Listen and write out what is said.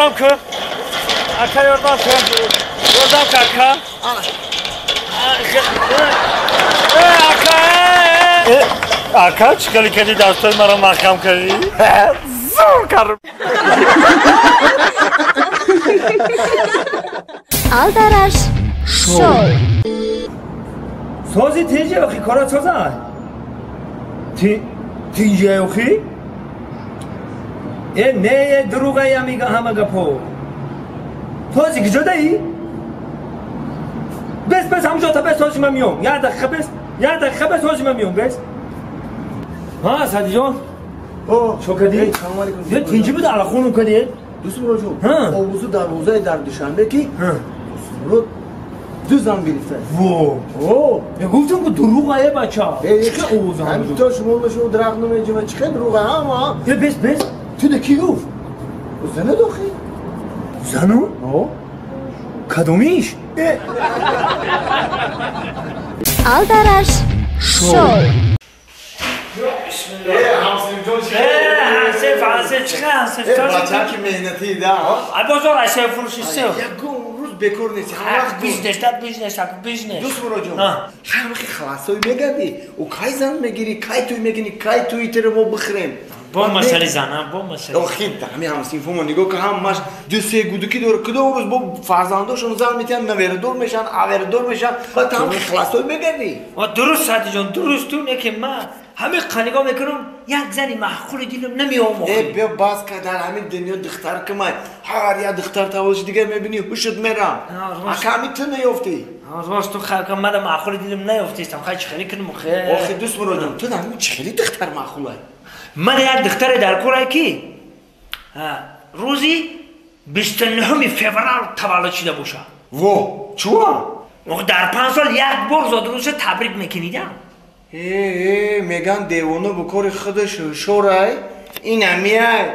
Ёрдам ку. Ака ёрдам ку. Ёрдам ку ака. Ака. Ака чӣ хеле кардӣ дастои маро маҳкам кардӣ? Зур кардам. Алдараш шоу. Сози тинҷи охи кора соза? Тинҷи охи? Э не э дурӯғая мига ҳама гапо. Този киҷо даи? Бес бес ҳамҷо та бес ҳози ман миём. Як дақиқа бес, як дақиқа бес ҳози ман миём бес. Ҳа Садиҷон? О, чо кардӣ? Салом алейкум. Е тинҷи буд ала хунум кардӣ? Дӯст Муроҷон, овозу дарвозаи дар Душанбе ки Дӯстмурод ду зан гирифта. Во! О, гуфтам ки дурӯғае бача. Чӣ овоз ҳам? То шумо шумо дарахт намеҷава чӣ хел дурӯға ҳама? Е бес бес. Ту да кӣ гуфт? Зана дохи. Зану? О. Кадомиш? Алдараш шоу. Бача ки меҳнатӣ да. Бозор ашё фурӯши сел. Ягон рӯз бекор нест. Ҳар бизнес да бизнес ак бизнес. Дӯст Муроҷон, ҳамахи халасой мегардӣ. Ӯ кай зан мегирӣ, кай тӯй мекунӣ, кай тӯи тиро мо бихӯрем. Бо масъали зана, бо масъали. Охи, ҳами ҳамсинфомо нигоҳ ка ҳамаш ду се гудуки дора. Кудом рӯз бо фарзандошон зан метиҳанд, наверадор мешаванд, аверадор мешаванд. Баъд ҳамахи халасой мегардӣ. Дуруст Садиҷон, дуруст ту не ки ман ҳамин нигоҳ мекунам як зани маъқули дилам намеомохт. Э биё бас ка дар ҳамин дунё духтар кимай. Ҳар як духтар таваллуд дигар мебинӣ ҳушат мерам. Ака ҳамин ту наёфтӣ. Рост ту ха мада маъқули дилам наёфтистам. Хай чӣ хеле кунам хе. Охи дӯст Муроҷон, ту ҳамин чӣ хеле духтар маъқулай? Ман як духтаре дар корай ки рӯзи 29 феврал таваллуд шуда боша. Во, чуа? Дар 5 сол як бор зодрӯза табрик мекунидам. Э, меган девона бо кори худаш ҳушёрай, ин ҳамиай.